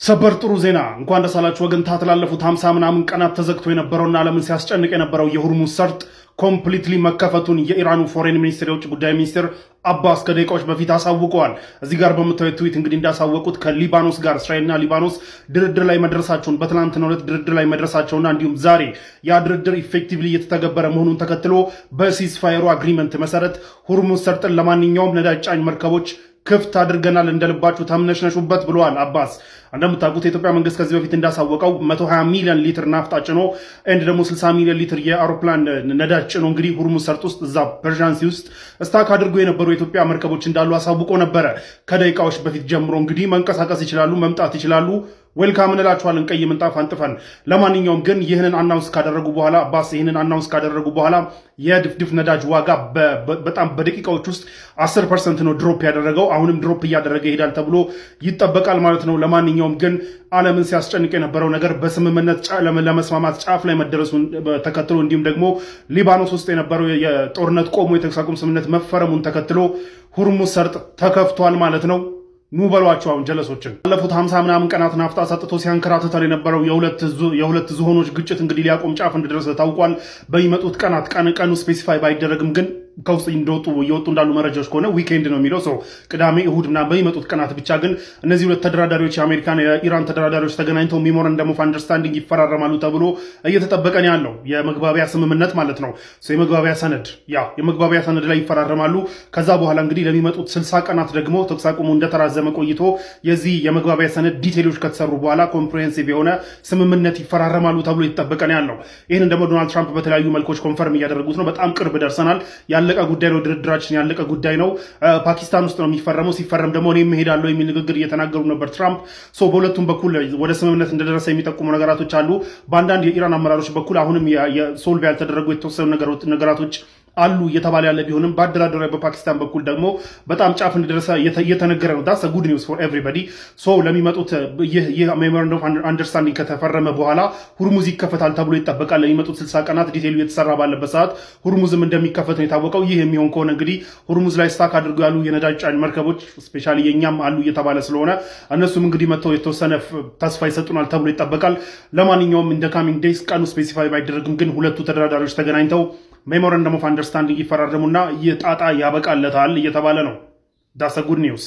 ሰበር ጥሩ ዜና! እንኳን ደስ አላችሁ ወገንታት። ላለፉት 50 ምናምን ቀናት ተዘግቶ የነበረውና ዓለምን ሲያስጨንቅ የነበረው የሁርሙዝ ሰርጥ completely መከፈቱን የኢራኑ foreign minister፣ የውጭ ጉዳይ ሚኒስትር አባስ ከደቂቃዎች በፊት አሳውቀዋል። እዚህ ጋር በምታዩት ትዊት እንግዲህ እንዳሳወቁት ከሊባኖስ ጋር፣ እስራኤልና ሊባኖስ ድርድር ላይ መድረሳቸውን፣ በትናንትናው ዕለት ድርድር ላይ መድረሳቸውና እንዲሁም ዛሬ ያ ድርድር effectively እየተተገበረ መሆኑን ተከትሎ በ ceasefire ኡ agreement መሰረት ሁርሙዝ ሰርጥን ለማንኛውም ነዳጅ ጫኝ መርከቦች ክፍት አድርገናል፣ እንደልባችሁ ተምነሽነሹበት ብለዋል አባስ። እንደምታውቁት የኢትዮጵያ መንግስት ከዚህ በፊት እንዳሳወቀው 120 ሚሊዮን ሊትር ናፍጣ ጭኖ and ደግሞ 60 ሚሊዮን ሊትር የአውሮፕላን ነዳጅ ጭኖ እንግዲህ ሁርሙዝ ሰርጥ ውስጥ፣ እዛ Persian Sea ውስጥ stuck አድርጎ የነበሩ የኢትዮጵያ መርከቦች እንዳሉ አሳውቆ ነበረ። ከደቂቃዎች በፊት ጀምሮ እንግዲህ መንቀሳቀስ ይችላሉ፣ መምጣት ይችላሉ። Welcome እንላችኋለን ቀይ ምንጣፍ አንጥፈን። ለማንኛውም ግን ይህንን announce ካደረጉ በኋላ፣ አባስ ይህንን announce ካደረጉ በኋላ የድፍድፍ ነዳጅ ዋጋ በጣም በደቂቃዎች ውስጥ 10% ነው drop ያደረገው። አሁንም drop እያደረገ ይሄዳል ተብሎ ይጠበቃል ማለት ነው። ለማንኛውም ግን ዓለምን ሲያስጨንቅ የነበረው ነገር በስምምነት ለመስማማት ጫፍ ላይ መደረሱን ተከትሎ፣ እንዲሁም ደግሞ ሊባኖስ ውስጥ የነበረው የጦርነት ቆሞ የተኩስ አቁም ስምምነት መፈረሙን ተከትሎ ሁርሙዝ ሰርጥ ተከፍቷል ማለት ነው። ኑ በሏቸው አሁን ጀለሶችን። ባለፉት 50 ምናምን ቀናት ናፍጣ ሰጥቶ ሲያንከራትተን የነበረው የሁለት ዝሆኖች ግጭት እንግዲህ ሊያቆም ጫፍ እንደደረሰ ታውቋል። በሚመጡት ቀናት፣ ቀኑ specify ባይደረግም ግን ከውስጥ እንደወጡ እየወጡ እንዳሉ መረጃዎች ከሆነ weekend ነው የሚለው ሰው፣ ቅዳሜ፣ እሁድ ምናምን በሚመጡት ቀናት ብቻ ግን እነዚህ ሁለት ተደራዳሪዎች፣ የአሜሪካን የኢራን ተደራዳሪዎች ተገናኝተው memorandum of understanding ይፈራረማሉ ተብሎ እየተጠበቀ ነው ያለው። የመግባቢያ ስምምነት ማለት ነው። የመግባቢያ ሰነድ፣ ያ የመግባቢያ ሰነድ ላይ ይፈራረማሉ። ከዛ በኋላ እንግዲህ ለሚመጡት 60 ቀናት ደግሞ ተኩስ አቁሙ እንደተራዘመ ቆይቶ የዚህ የመግባቢያ ሰነድ detail ኦች ከተሰሩ በኋላ comprehensive የሆነ ስምምነት ይፈራረማሉ ተብሎ እየተጠበቀ ነው ያለው። ይህንን ደግሞ ዶናልድ ትራምፕ በተለያዩ መልኮች confirm እያደረጉት ነው። በጣም ቅርብ ደርሰናል፣ ያለቀ ጉዳይ ነው፣ ድርድራችን ያለቀ ጉዳይ ነው። ፓኪስታን ውስጥ ነው የሚፈረመው። ሲፈረም ደግሞ እኔም እሄዳለሁ የሚል ንግግር እየተናገሩ ነበር ትራምፕ። So በሁለቱም በኩል ወደ ስምምነት እንደደረሰ የሚጠቁሙ ነገራቶች አሉ። በአንዳንድ የኢራን አመራሮች በኩል አሁንም solve ያልተደረጉ የተወሰኑ ነገራቶች አሉ እየተባለ ያለ ቢሆንም በአደራዳሪ በፓኪስታን በኩል ደግሞ በጣም ጫፍ እንደደረሰ እየተነገረ ነው። That's good news for everybody። So ለሚመጡት ይህ memorandum of understanding ከተፈረመ በኋላ ሁርሙዝ ይከፈታል ተብሎ ይጠበቃል። ለሚመጡት 60 ቀናት detail ኡ እየተሰራ ባለበት ሰዓት ሁርሙዝም እንደሚከፈት ነው የታወቀው። ይህ የሚሆን ከሆነ እንግዲህ ሁርሙዝ ላይ stuck አድርገው ያሉ የነዳጅ ጫኝ መርከቦች፣ especially የእኛም አሉ እየተባለ ስለሆነ፣ እነሱም እንግዲህ መጥተው የተወሰነ ተስፋ ይሰጡናል ተብሎ ይጠበቃል። ለማንኛውም in the coming days፣ ቀኑ specify ባይደረግም ግን ሁለቱ ተደራዳሪዎች ተገናኝተው memorandum of understanding ይፈራረሙና ይህ ጣጣ ያበቃለታል እየተባለ ነው። That's good news።